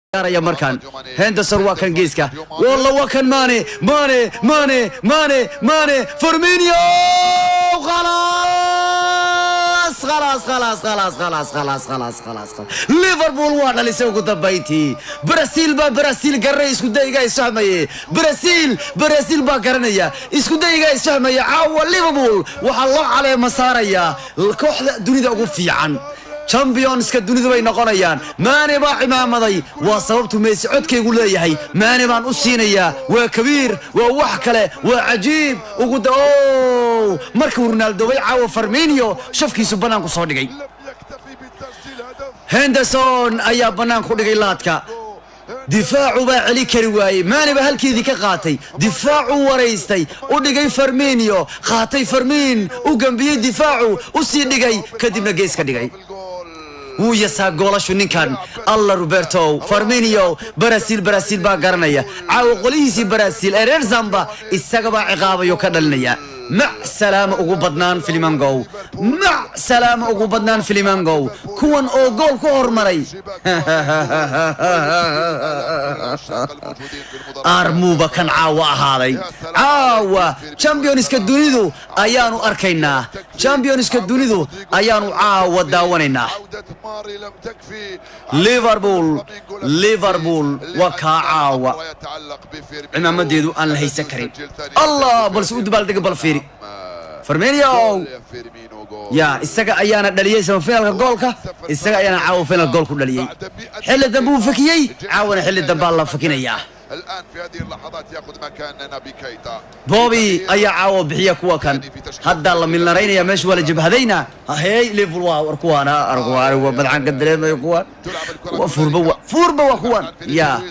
Ciyaaraya markaan Henderson, waa kan geeska, walla waa kan Mane, Mane, Mane, Mane, Mane, Firmino! خلاص خلاص خلاص خلاص خلاص خلاص خلاص خلاص. Liverpool waa dhalisay ugu dambayntii. Brazil baa Brazil garanaya, isku dayga isfahmaye. Brazil, Brazil baa garanaya, isku dayga isfahmaya. Caawa Liverpool waxaa loo caleema saarayaa kooxda dunida ugu fiican, championska dunidu bay noqonayaan. Maane baa cimaamaday. Waa sababtu Messi codkaygu leeyahay Maane baan u siinayaa. Waa kabiir, waa wax kale, waa cajiib. Ugu da o markuu Ronaldo bay caawa Firmino shafkiisu bannaanku soo dhigay. Henderson ayaa bannaan ku dhigay laadka, difaacu baa celi kari waayey. Maane baa halkeedii ka qaatay, difaacu waraystay, u dhigay Firmino, qaatay Firmin, u gambiyey, difaacu u sii dhigay, kadibna gees ka dhigay. Wuu yasaa goolashu ninkan. Alla Roberto Firmino! Brazil, Brazil baa garanaya caawa. Qolihiisii Brazil ee reer Zamba isagabaa ciqaabayo, ka dhalinaya. Mac salaama ugu badnaan Filimangow, mac salaama ugu badnaan Filimangow. Kuwan oo gool ku hormaray armuuba kan caawa ahaaday. Caawa championska dunidu ayaanu arkaynaa, championska dunidu ayaanu caawa daawanaynaa. Liverpool, Liverpool waa kaa caawa cimaamadeedu aan la haysan karin. Allah, balse u dabaaldega, bal fiiri Firmino. Ya isaga ayaana dhaliyey semifinalka goolka, isaga ayaana caawa final gool ku dhaliyey. Xilli dambe uu fakiyey, caawana xilli dambaa la fakinayaa. الآن في هذه اللحظات يأخذ مكان نبي كيتا. Bobby ayaa caawa bixiya kuwa kan. Haddaa la milnaraynaya, meesha waa la jabhadayna. Hey, Liverpool waa war kuwaana arag, waa madxaan ka dareemayo kuwan. Kuwa fuurba, wa fuurba waa kuwan. Ya